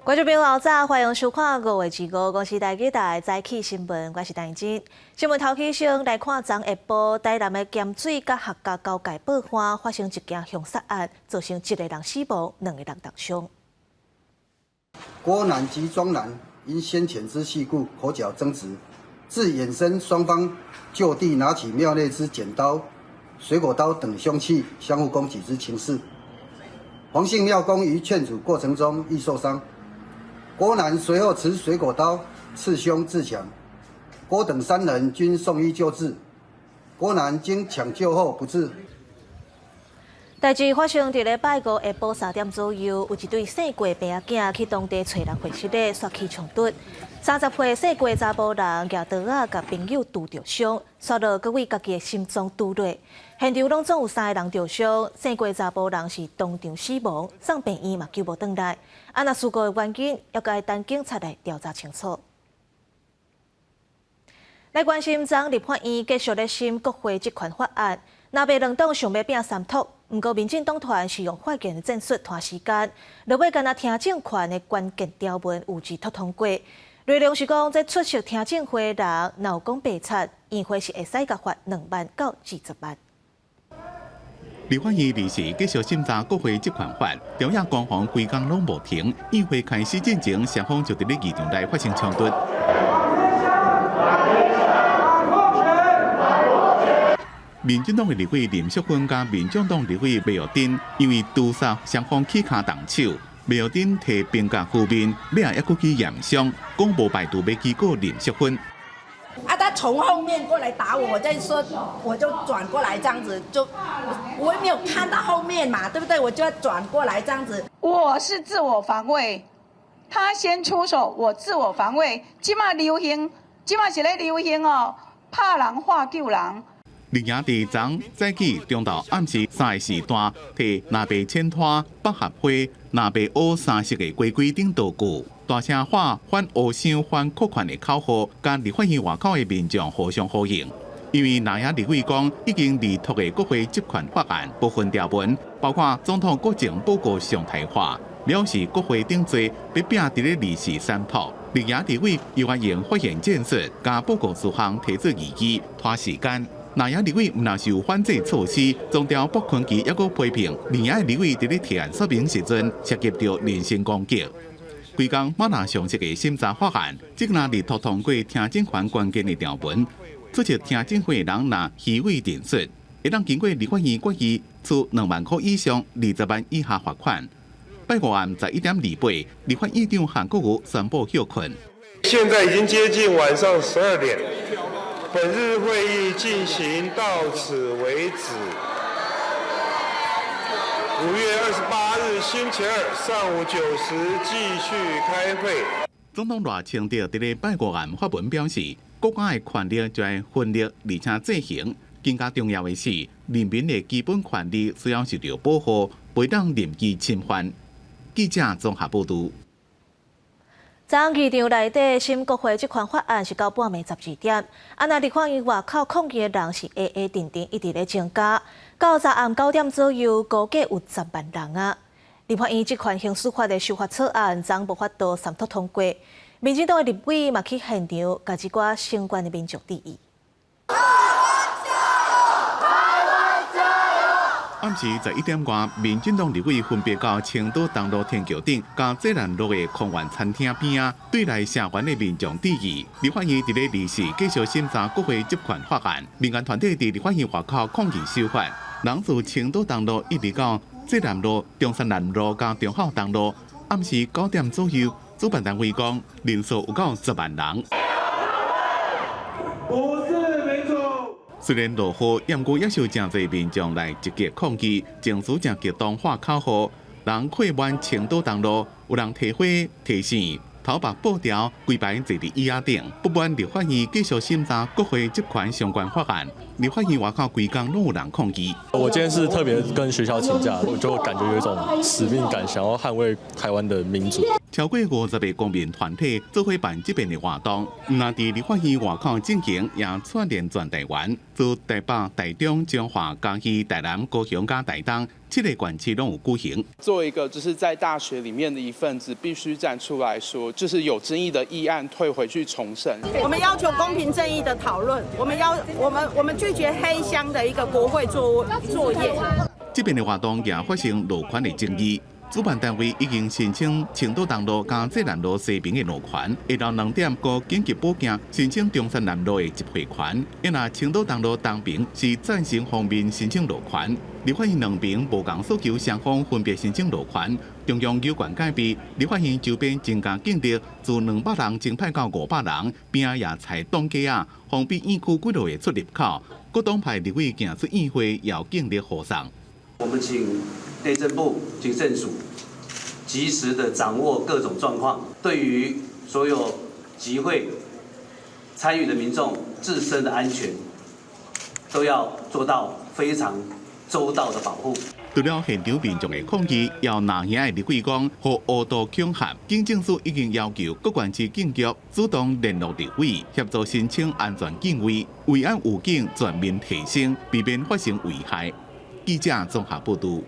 觀眾朋友早，歡迎收看五月25公視台語台早起新聞，我是陳真。新聞頭起先來看，昨下晡台南的鹹水佮客家交界報番發生一件兇殺案，造成一個人死亡，兩個人重傷。郭男及莊男因先前之細故口角爭執，致衍生雙方就地拿起廟內之剪刀、水果刀等兇器相互攻擊之情事。黃姓廟公於勸阻過程中亦受傷。郭男隨後持水果刀刺胸自戕，郭等三人均送醫救治。郭男經搶救後不治。代誌發生佇咧拜五下晡3點左右，有一對姓郭爸仔囝去當地揣人會室咧煞起衝突。30歲姓郭查埔人舉刀仔共朋友挃著傷，煞落閣為家己的心臟挃落。現場攏總有三个人著傷，姓郭查埔人是當場死亡，送病院嘛救無轉來。啊，若事故的原因，猶閣愛等警察來調查清楚。來關心，昨立法院繼續咧審國會職權法案，藍白兩黨想欲拚三讀，毋過民進黨團是用法言的戰術拖時間，落尾干焦聽證權的關鍵條文有一讀通過。內容是講，這出席聽證會的人，若有講白賊，院會是會使共罰2萬到20萬。立法院臨時繼續審查國會職權法，朝野攻防規工攏無停。院會開始進前，雙方就佇咧議場內發生衝突。民進黨的立委林淑芬佮民眾黨立委麥玉珍，因為屠殺雙方起跤動手，麥玉珍提冰甲敷面，尾仔猶閣去驗傷，講無排除欲提告林淑芬。啊！他從後面過來打我，我就說，我就轉過來這樣子，就我也沒有看到後面嘛，對不對？我就要轉過來這樣子。我是自我防衛，他先出手，我自我防衛。這馬流行，這馬是咧流行哦，拍人話救人。綠營佇昨早起中晝暗時三个時段，提藍白淺拖、百合花、藍白烏三色的雞規等道具，大聲喊反烏箱、反擴權的口號，佮立法院外口的民眾互相呼應。因為藍營立委講，已經二讀的國會職權法案部分條文，包括總統國情報告常態化，表示國會頂罪欲拚佇咧二時三讀。綠營立委猶原用發言戰術，共報告事項提出異議，拖時間。藍營立委毋但是有反制措施，總調卜坤琪猶閣批評，綠營立委佇咧提案說明時陣涉及著人身攻擊。規工馬拉松式的審查法案，這若二讀通過聽證權關鍵的條文，出席聽證會的人若虛偽陳述，會當經過立法院決議，處2萬箍以上20萬以下罰款。拜五暗11點28，立法院長韓國瑜宣布歇困。現在已經接近晚上12點。本日會議進行到此為止。5月28日星期二上午9時繼續開會。總統賴清德佇咧拜五暗發文表示，國家的權力就愛分立，而且制衡。更加重要的是，人民的基本權利需要受到保護，袂當任意侵犯。記者綜合報導。昨議場內底審國會職權法案是到半暝12點，啊，若立法院外口抗議的人是下下定定一直咧增加，到昨暗9點左右，估計有10萬人啊。立法院職權行使法的修法草案，昨無法度三讀通過，民進黨的立委嘛去現場，共一寡聲援的民眾致意。台灣加油！暗時11點外，民進黨立委分別到青島東路天橋頂，佮濟南路的康源餐廳邊仔，對來聲援的民眾致意。立法院佇咧二時繼續審查國會職權法案，民間團體佇立法院外口抗議修法，人自青島東路一直到濟南路、中山南路佮忠孝東路，暗時9點左右，主辦單位講人數有夠10萬人。不是民主。雖然落雨，毋過也是有誠濟民眾來積極抗議，情緒誠激動，喊口號，人客滿青島東路，有人提花、提線、頭縛布條，規排坐佇椅仔頂，不滿立法院繼續審查國會職權相關法案。立法院外口規工攏有人抗議。我今天是特別跟學校請假，我就感覺有一種使命感，想要捍衛台灣的民主。超過50個公民團體做伙辦這遍的活動，毋但佇立法院外口進行，也串聯全台灣，自台北、台中、彰化、嘉義、台南、高雄佮台東，七个縣市攏有舉行。作為一個就是在大學裡面的一份子，必須站出來說，就是有爭議的議案退回去重審。我們要求公平正義的討論，我們要我們我們拒絕黑箱的一個國會作業。這邊的活動也發生路權的爭議。主辦單位已經申請青島東路佮濟南路西邊的路權，下晝2點閣緊急補件申請中山南路的集會權。若青島東路東邊是贊成方面申請路權，立法院兩邊無仝訴求，雙方分別申請路權。中央有關界別立法院周邊增加警力，自200人增派到500人，邊仔也採擋街仔，封閉院區幾落個出入口。各黨派立委行出院會，要警力護送。我們請內政部警政署及時的掌握各種狀況，對於所有集會參與的民眾自身的安全，都要做到非常周到的保護。除了現場民眾的抗議，有藍營的立委講，予烏度恐嚇，警政署已經要求各縣市警局主動聯絡立委，協助申請安全警衛，維安預警全面提升，避免發生危害。記者綜合報導。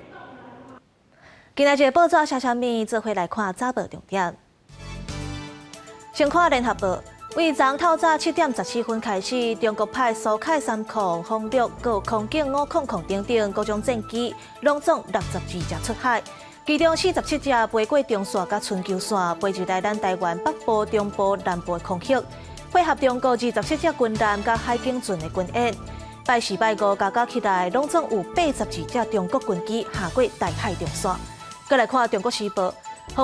今仔日報紙寫啥物？做伙來看早報重點。先看聯合報，對昨透早7點14分開始，中國派蘇凱30，風六、閣空警500等等各種戰機，攏總62隻出海，其中47隻飛過中線佮春秋線，飛入來咱台灣北部、中部、南部的空域，配合中國27隻軍艦佮海警船的軍演。拜四、拜五加加起來，攏總有82隻中國軍機下過台海中線。閣來看《中國時報》，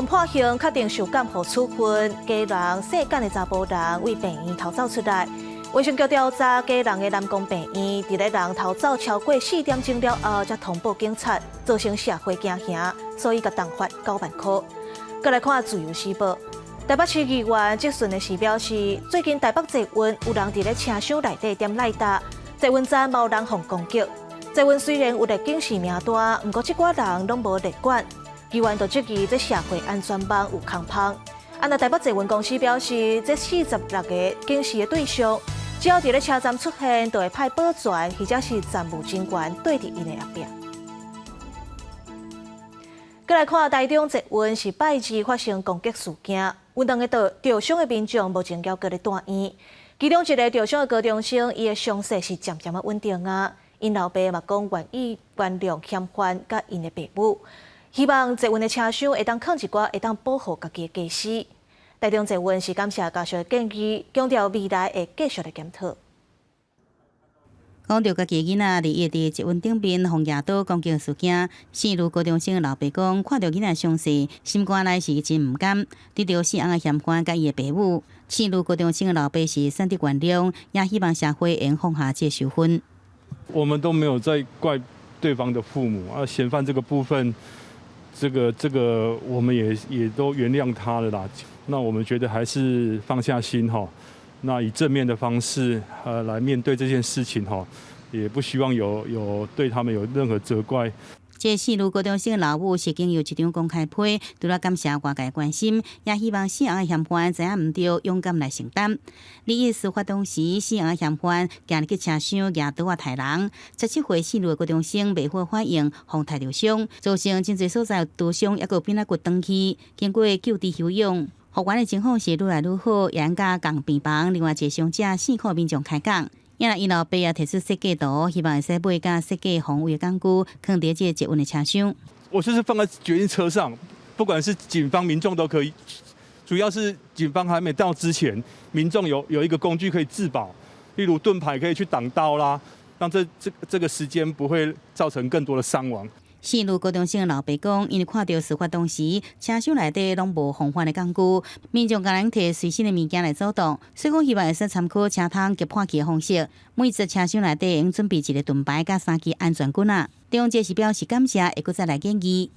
予判刑確定受監護處分，基隆姓簡的查埔人對病院逃走出來。衛生局調查，基隆的南宮病院，佇咧人逃走超過4點鐘了後，才通報警察，造成社會驚嚇，所以共重罰9萬塊。閣來看《自由時報》，台北市議員質詢的時表示，最近台北捷運有人佇咧車廂內底點賴搭，捷運站嘛有人予攻擊。捷運雖然有列警示名單，毋過這寡人攏無列管。議員就質疑這社會安全網有空縫。啊，若台北捷運公司表示，這46個警示的對象，只要佇咧車站出現，就會派保全或者是站務人員綴佇𪜶的後壁。閣來看台中捷運是拜二發生攻擊事件，有兩个著傷的民眾目前猶閣咧住院。其中一个著傷的高中生，伊的傷勢是漸漸仔穩定啊。𪜶老爸嘛講願意原諒嫌犯佮𪜶的爸母，希望捷運的車廂會當囥一寡會當保護家己的家私。台中捷運是感謝家屬的建議，強調未來會繼續來檢討。講著家己囡仔佇伊佇捷運頂面予舉刀攻擊事件，姓盧高中生的老爸講，看著囡仔傷勢，心肝內是真毋甘。對著死亡的嫌犯佮伊的爸母，姓盧高中生的老爸是選擇原諒，也希望社會會放下這仇恨。我們都沒有在怪對方的父母啊，嫌犯這個部分，這個我們也都原諒他了啦。那我們覺得還是放下心哈。那以正面的方式，來面對這件事情，哈，也不希望有對他們有任何責怪。這姓盧高中生的老母是經由一張公開批，除了感謝外界關心，也希望死亡的嫌犯知影毋對，勇敢來承擔。禮一事發當時，死亡的嫌犯行入去車廂，舉刀仔刣人。17歲姓盧的高中生袂好反應，予刣著傷，造成真濟所在刀傷，抑閣髕仔骨斷去，經過救治休養。復原的情況是愈來愈好，也佮仝病房另外一個傷者四口民眾開講。𪜶𪜶老爸也提出設計圖，希望會使買佮設計防衛工具，囥佇這個捷運的車廂。我就是放在捷運車上，不管是警方、民眾都可以。主要是警方還沒到之前，民眾有一個工具可以自保，例如盾牌可以去擋刀啦，讓這個時間不會造成更多的傷亡。姓盧高中生的老爸講，𪜶看著事發當時，車廂內底攏無防範的工具，民眾共人提隨身的物件來阻擋，所以講希望會使參考車窗夾破去的方式，每節車廂內底應準備一个盾牌佮三支安全棍仔。中捷是表示感謝，會閣再來建議。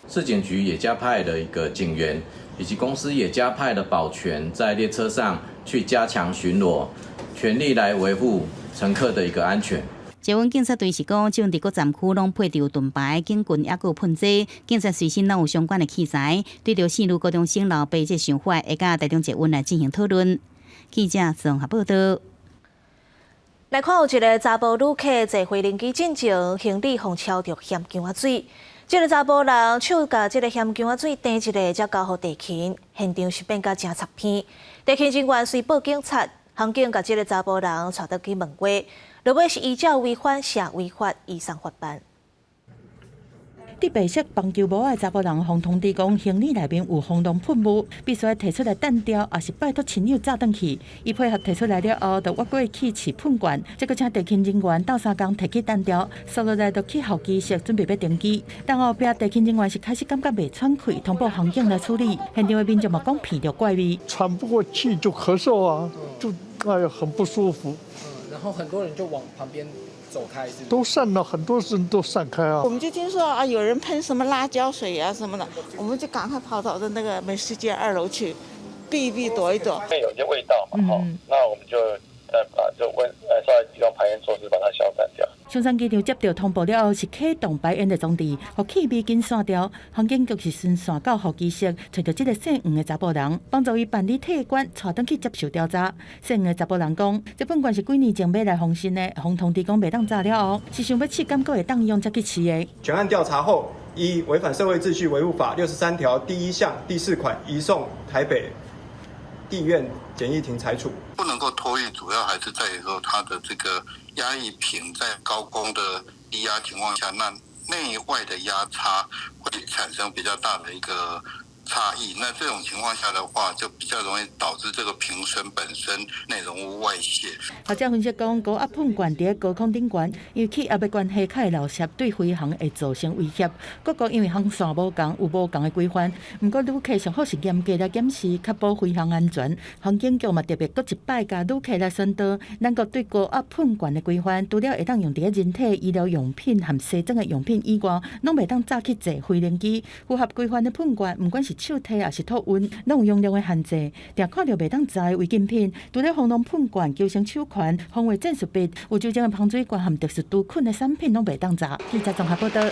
市警局也加派了一個警員，以及公司也加派了保全，在列車上去加強巡邏，全力來維護乘客的一個安全。捷運警察隊是講，這陣佇各站區攏配著盾牌、警棍，抑閣有噴劑，警察隨身攏有相關的器材。對著姓盧高中生老爸這想法，會佮台中捷運來進行討論。記者綜合報道。來看有一个查埔旅客坐飛輪機進前，行李予敲著嫌薑仔水。這个查埔人手共這个薟薑仔水擲一下，才交予地勤，現場是變甲誠插片。地勤人員隨報警察，刑警共這个查埔人帶倒去問話，落尾是依照違反社衛法移送法辦。戴白色棒球帽的查埔人，予通知講，行李內面有防狼噴霧，必須愛提出來擲掉，抑是拜託親友載轉去。伊配合提出來了後，就越過去試噴罐，這閣請地勤人員鬥相共提去擲掉，紲落來就去候機室準備欲登機。但後壁地勤人員是開始感覺袂喘氣，通報航警來處理。現場的民眾嘛講鼻著怪味，喘不過氣就咳嗽啊，就哎呀很不舒服。然後很多人就往旁邊走開，是都散了，很多人都散開啊。我們就聽說啊，有人噴什麼辣椒水啊什麼的，我們就趕快跑到的那個美食街二樓去避一避，躲一躲。有些味道嘛，哈，那我們就再把就問，稍微用排煙措施把它消散掉。松山機場接到通報了後，是啟動排煙的裝置，予氣味緊散掉。航警局是循線到候機室，揣著這个姓黃的查埔人，幫助伊辦理退關，帶轉去接受調查。姓黃的查埔人講，這噴罐是幾年前買來防身的，予通知講袂當炸了後，是想欲試感覺會當用才去試的。全案調查後，依違反社會秩序維護法63條第一項第四款，移送台北地院簡易庭裁處。不能夠托運，主要還是在於說它的這個壓力瓶在高空的低壓情況下，那內外的壓差會產生比較大的一個差異。那這種情況下的話，就比較容易導致這個瓶身本身內容物外泄。學者分析講，高壓噴罐佇高空頂懸，因為氣壓的關係，較會漏泄，對飛行會造成威脅。各國因為航線無仝，有無仝的規範。毋過旅客上好是嚴格來檢視，確保飛行安全。航警局嘛特別閣一擺共旅客來宣導，咱國對高壓噴罐的規範，除了會當用佇人體醫療用品和西裝的用品以外，攏袂當載去坐飛行機。符合規範的噴罐，毋管是手提抑是托運，攏有容量的限制。定看著袂當載的違禁品，除了防狼噴罐、救生手環、防衛戰術筆、有酒精的香水罐和特殊毒菌的產品，攏袂當載。記者綜合報導。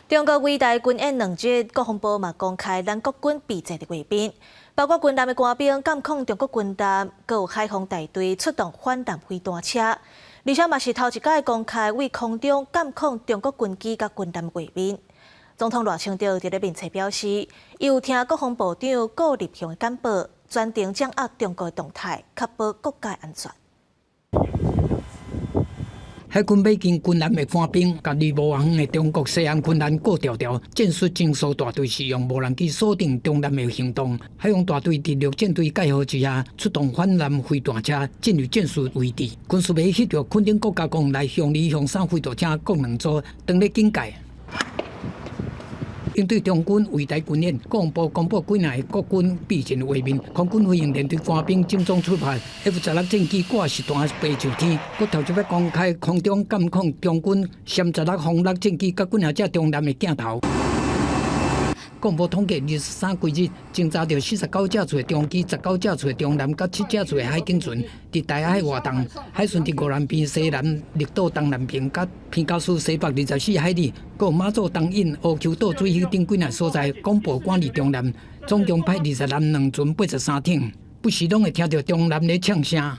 中國圍台軍演2日，國防部嘛公開咱國軍備戰的畫面，包括軍艦的官兵監控中國軍艦，閣有海防大隊出動反艦飛彈車，而且嘛是頭一擺公開對空中監控中國軍機佮軍艦畫面。總統賴清德佇咧面冊表示，伊有聽國防部長顧立雄的簡報，全程掌握中國的動態，確保國家安全。海軍美軍軍艦的官兵，共離無偌遠的中國西岸軍艦顧條條戰術偵搜大隊是用無人機鎖定中艦的行動。海防大隊佇陸戰隊蓋號之下，出動反艦飛彈車進入戰術位置。軍事迷翕著墾丁國家公園內雄二、雄三飛彈車各兩組，當咧警戒。應對中軍圍台軍演，國防部公布幾若個國軍備戰畫面，空軍飛行連隊官兵整裝出發，F-16戰機掛實彈白樹天，閣頭一擺公開空中監控中軍殲16轟六戰機佮幾若隻中艦的鏡頭。國防部統計，23規日偵查著49架次的中機、19架次的中艦、佮7架次的海警船，佇台海活動。海巡佇宜蘭邊、西南、綠島東南邊、佮鼻甲嶼西北24海里，閣有馬祖東引、烏坵島水域等幾若所在，廣播管理中艦，總共派20艦兩船83艇，不時攏會聽著中艦咧嗆聲。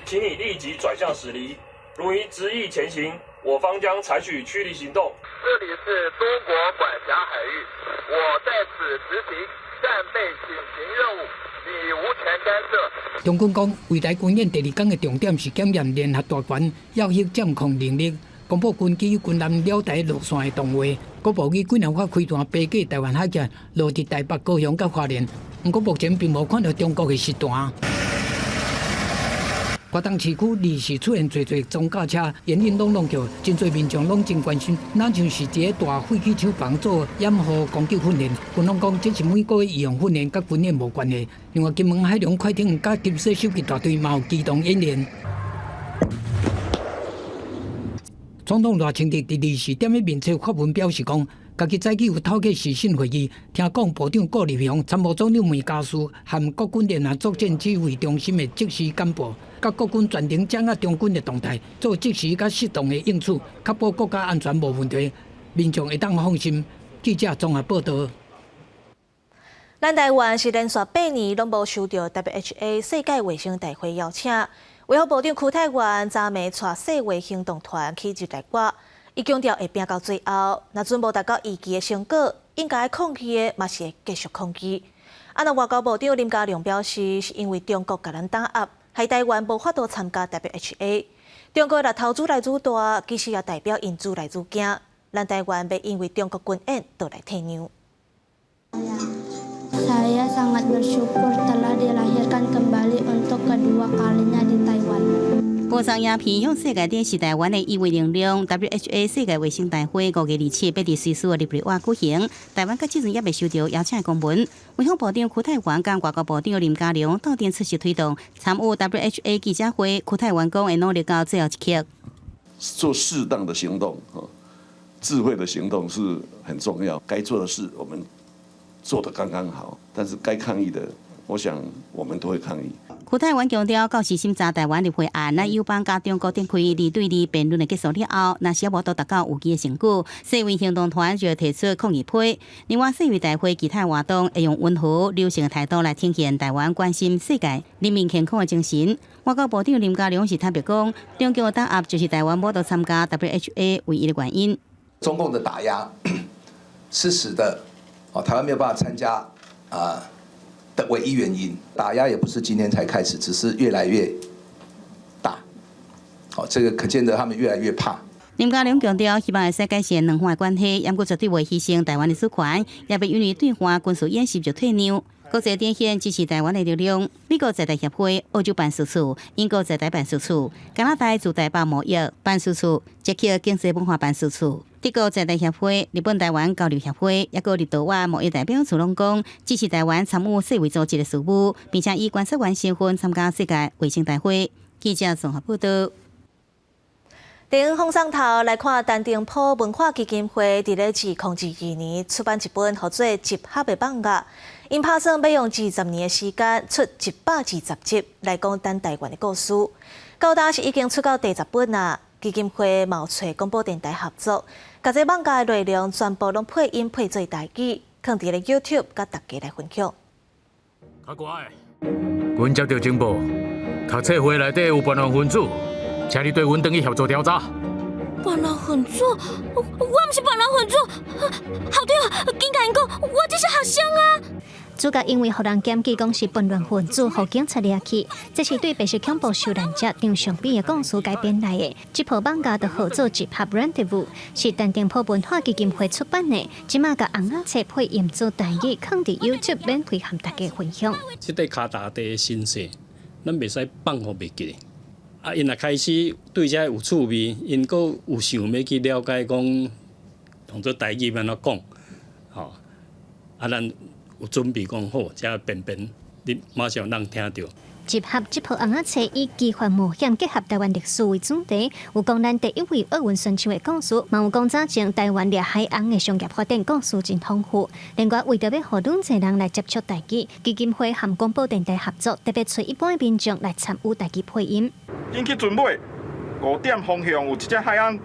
請你立即轉向駛離，如你執意前行，我方將採取驅離行動。這裡是中國管轄海域，我在此執行戰備警勤任務，你無權干涉。中軍講，圍台軍演第二天的重點是檢驗聯合大權要挾佔控能力，公布軍機軍艦繞台路線的動畫，閣模擬幾若發飛彈飛過台灣海峽，落佇台北、高雄佮花蓮。毋過目前並無看著中國的實彈。花東市區二時出現濟濟裝甲車，煙煙攏攏叫，真濟民眾攏真關心，若像是佇个大廢棄廠房做掩護攻擊訓練。軍方講這是每個月預防訓練，佮軍演無關係。另外，金門海龍快艇佮金色手機大隊嘛有機動演練。總統賴清德佇二時踮咧面冊發文表示講，家己早起有透過視訊會議，聽國防部長顧立雄、參謀總長梅家澍和國軍聯合作戰指揮中心的即時簡報，佮國軍全程掌握中軍的動態，做即時佮適當的應處，確保國家安全無問題，民眾會當放心。記者綜合報導。咱台灣是連續8年攏無受著 WHA 世界衛生大會邀請，衛福部長邱泰源昨暝帶世衛行動團去日內瓦，伊強調會拚到最後，若準無達到預期的成果，應該抗議的嘛是會繼續抗議。啊，若外交部長林佳龍表示，是因為中國共咱打壓，害台灣無法度參加 WHA。中國若頭愈來愈大，其實也代表𪜶愈來愈驚。咱台灣袂因為中國軍演就來退讓。 Saya sangat bersyukur telah dilahirkan kembali untuk kedua kalinya di Taiwan. 播送影片向世界展示台灣的醫衛能量。WHA 世界衛生大會5月27欲佇瑞士的日內瓦舉行，台灣到這陣猶未收著邀請的公文。衛福部長邱泰源佮外交部長林佳龍鬥陣出席推動參與 WHA 記者會，邱泰源講會努力到最後一刻。做適當的行動，智慧的行動是很重要。該做的事我們做得剛剛好，但是該抗議的，我想我們都會抗議。邱泰源強調，到時審查台灣入會案，咱友邦佮中國展開二對二辯論的結束了後，若是無達到預期的成果，世衛行動團就會提出抗議批。另外，世衛大會其他活動會用溫和、理性的態度來呈現台灣關心世界人民健康的精神。外交部長林佳龍是坦白講，中共的打壓就是台灣無得參加 WHA 唯一的原因。中共的打壓是使得哦台灣沒有辦法參加啊的唯一原因。打壓也不是今天才開始，只是越來越大。好，這個可見得他們越來越怕。林佳龍強調，希望會使改善兩岸的關係，毋過絕對袂犧牲台灣的主權，也袂因為對岸軍事演習就退讓。國際展現支持台灣的力量。美國在台協會、澳洲辦事處、英國在台辦事處、加拿大駐台北貿易辦事處、捷克經濟文化辦事處、德國在台協會、日本台灣交流協會，抑閣立陶宛貿易代表處攏講支持台灣參與世衛組織的事務，並且以觀察員身份參加世界衛生大會。記者綜合報道。電影放送頭來看，陳澄波文化基金會佇咧2022年出版一本號做《集合》的網頁，𪜶拍算欲用20年的時間出120集來講咱台灣的故事。到今是已經出到第10本啦。基金會嘛有揣廣播電臺合作，共這網頁的內容全部攏配音配做台語，放佇咧 YouTube，佮大家來分享。較乖，阮接著情報，讀冊會內底有叛亂分子。請你綴阮轉去協助調查。叛亂分子？我毋是叛亂分子。校長，緊共𪜶講，我只是學生啊。主角因為予人檢舉講是叛亂分子，予警察掠去。這是對白色恐怖受難者張尚美的故事改編來的。這部網頁就號做集合 Rendezvous，是陳澄波文化基金會出版的。這馬共尪仔冊配音做台語，放佇 YouTube 免費和大家分享。這塊跤踏地的神聖，咱袂使放予袂記。啊，𪜶若開始對這有趣味，𪜶閣有想欲去了解講，當做台語欲按怎講，吼，啊，咱有準備講好，這便便你馬上通聽著。集合這部尪仔冊以奇幻冒險結合台灣歷史為主題，有講咱第一位奧運選手的故事，嘛有講早前台灣掠海翁的商業發展故事真豐富。另外，為著欲予愈濟人來接觸台語，基金會和廣播電臺合作，特別揣一般民眾來參與台語配音。緊去船尾，5點方向有一隻海鰪。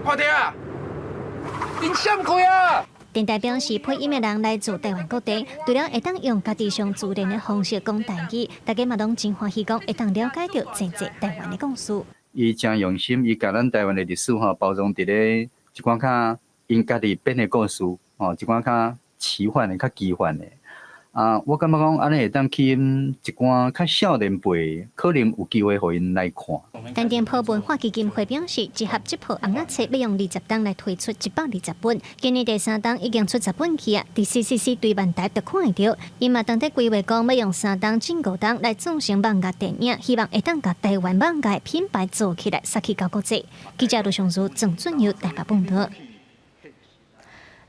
看著啊！𪜶閃開啊！電臺表示，配音的人來自台灣各地，除了會當用家己上自然的方式講台語，大家嘛攏真歡喜，講會當了解著真濟台灣的故事。伊誠用心，伊共咱台灣的歷史吼包裝佇咧一寡較𪜶家己編的故事，吼一寡較奇幻的、較奇幻的。啊，我感覺講按呢會當吸引一寡較少年輩，可能有機會予𪜶來看。陳澄波文化基金會表示，集合這部尪仔冊欲用20冬來推出120本，今年第三冬已經出10本去啊，佇 CCC 對萬台就看會著。𪜶嘛當咧規劃講，欲用3冬進5冬來做成網頁電影，希望會當共台灣網頁品牌做起來，殺去到國際。記者盧尚如、鄭俊佑台北報導。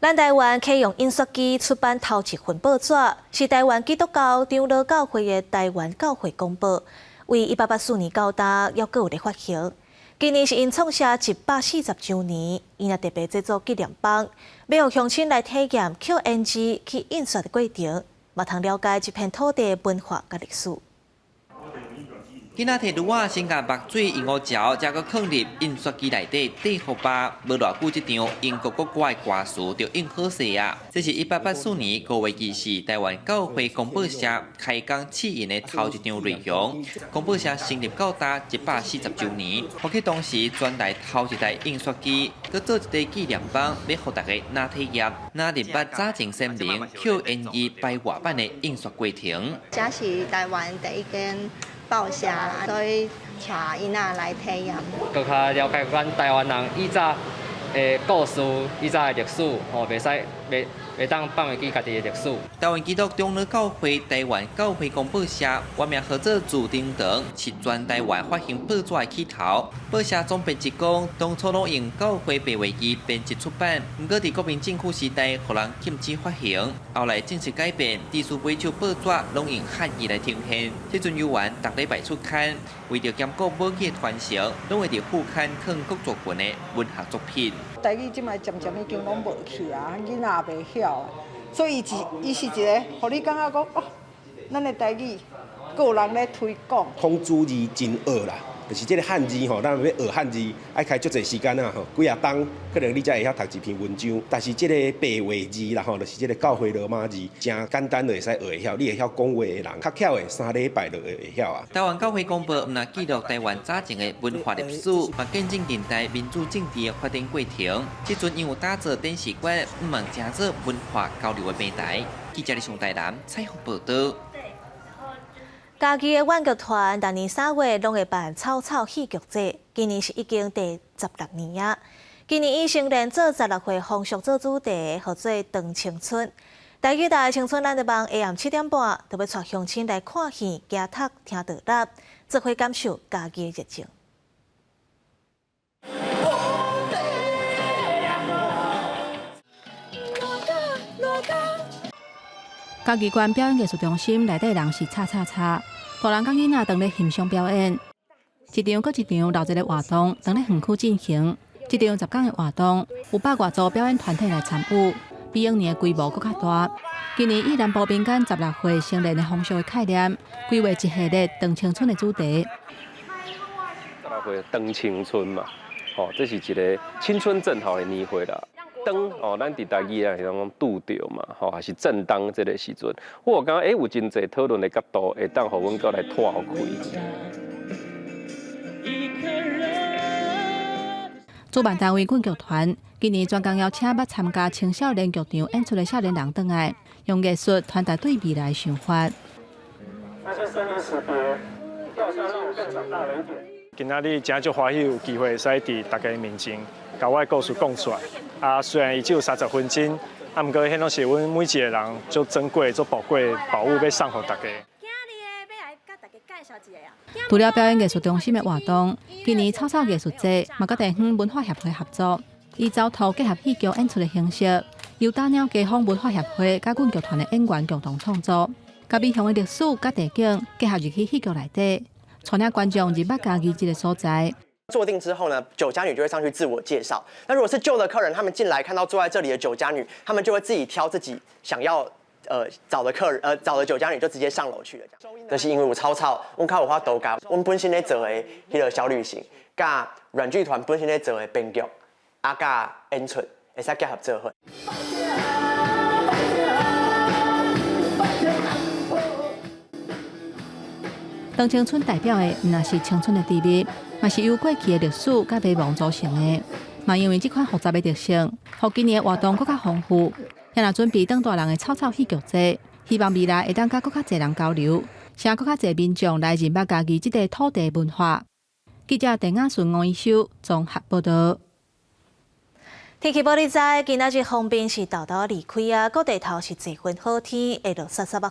咱台灣啟用印刷機出版頭一份報紙，是台灣基督教長老教會的台灣教會公報，為1884年到今，猶閣有咧發行。今年是𪜶創設140週年，𪜶也特別製作紀念枋，欲予鄉親來體驗刻鉛字去印刷的過程，嘛通了解這片土地的文化佮歷史。囡仔提爐仔先共墨水鸚鵡膠，才閣囥入印刷機內底底予包。無偌久，這張英國國歌的歌詞就印好勢啊！這是1884年5月24，台灣教會公報社開工試印的頭一張內容。公報社成立到今140週年，予去當時全台頭一台印刷機，閣做一塊紀念板，欲予大家若體驗，若認捌早前先民 QNE 排外版的印刷過程。這是台灣第一間報社，所以帶囡仔來體驗。閣較了解咱台灣人以早的故事、以早的歷史，吼，袂使袂袂當放袂記家己的歷史。台灣基督長老教會台灣教會公報社，聯名合作自燈堂，是全台灣發行報紙的起頭。報社總編輯講，當初攏用教會白話字編輯出版，毋過佇國民政府時代，予人禁止發行。後來正式改變，自此每手報紙攏用漢字來呈現。這陣猶原逐禮拜出刊，為著兼顧母語的傳承，攏會佇副刊囥各族群的文學作品。台語這擺漸漸已經攏無去啊，囡仔也袂曉，所以伊是一個，予你感覺講哦，咱的台語閣有人咧推廣。孔子字真學啦，就是這个漢字吼，咱欲學漢字愛開足濟時間啊吼，幾若冬可能你才會曉讀一篇文章。但是這个白話字啦吼，就是這个教會羅馬字，誠簡單就會使學會曉。你會曉講話的人，較巧的3禮拜就會曉啊。台灣教會公報毋但記錄台灣早前的文化歷史，嘛見證近代民主政治的發展過程。這陣𪜶有打造展示館，毋望成做文化交流的平台。記者李上台南採訪報導。嘉義的阮劇團，逐年3月攏會辦草草戲劇節，今年是已經第16年啊。今年以成年做16歲風俗做主題，號做長青春。台語台青春咱的網下暗7點半，就欲帶鄉親來看戲、行讀、聽導覽，做伙感受嘉義的熱情。嘉義縣表演藝術中心內底人是吵吵吵，大人佮囡仔當咧欣賞表演。一場閣一場鬧熱的活動當咧園區進行。這場10天的活動有百外組表演團體來參與，比往年的規模閣較大。今年以南部民間16歲成年的風俗的概念，規劃一系列長青春的主題。16歲長青春嘛，吼，這是一個青春正好的年歲啦。當哦，咱佇台語啊，是講拄著嘛，吼，還是正當這个時陣，我感覺有真濟討論的角度，會當予阮閣來拓開。主辦單位阮劇團今年專工邀請捌參加青少年劇場演出的少年人轉來，用藝術傳達對未來的想法。今仔日真足歡喜有機會會使佇大家面前，共我的故事講出來。啊，雖然伊只有30分鐘，啊，毋過彼攏是阮每一個人足珍貴、足寶貴的寶物，欲送予大家。除了表演藝術中心的活動，今年草草藝術節嘛佮地方文化協會合作，以走圖結合戲劇演出的形式，由打鳥街坊文化協會佮阮劇團的演員共同創作，共美鄉的歷史佮地景結合入去戲劇內底，帶領觀眾入捌嘉義這个所在。坐定之後呢，酒家女就會上去自我介紹。那如果是舊的客人，他們進來看到坐在這裡的酒家女，他們就會自己挑自己想要找的客人，找的酒家女就直接上樓去了。就是因為有草草，阮較有法度共阮本身咧做的彼个小旅行，佮阮劇團本身咧做的編劇，啊，佮演出會使結合做伙。長青春代表的，毋但是青春的甜蜜，嘛是由過去的歷史佮迷惘組成的。嘛因為這款複雜的特性，予今年的活動閣較豐富。也若準備當大人的草草戲劇節，希望未來會當佮閣較濟人交流，請閣較濟民眾來認捌嘉義這塊土地文化。記者鄭亞順、吳一修綜合報導。天氣報你知，今仔日鋒面是沓沓離開啊，各地頭是濟雲好天，會落捒捒仔雨。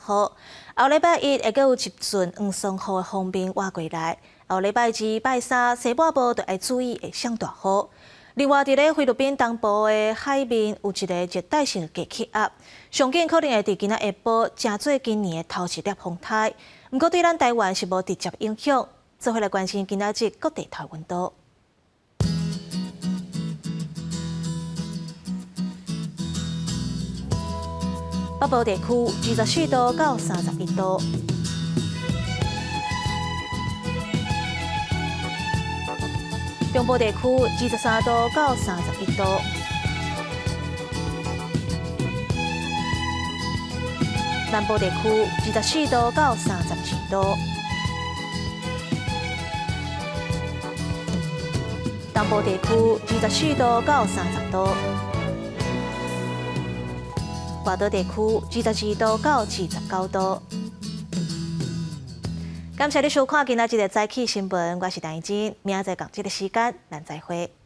後禮拜一會閣有一陣黃霜雨的鋒面倚過來，後禮拜二、拜三西半部就愛注意會上大雨。另外，佇咧菲律賓東部的海面有一個熱帶性低氣壓，上緊可能會佇今仔下晡成做今年的頭一粒風颱。毋過對咱台灣是無直接影響。做伙來關心今仔日各地頭溫度。北部地區24度到31度。中部地區23度到31度。南部地區24度到32度。東部地區24度到30度。外島地區22度到29度。感謝你收看今仔日的早起新聞，我是陳怡靜，明仔載仝這个時間，咱再會。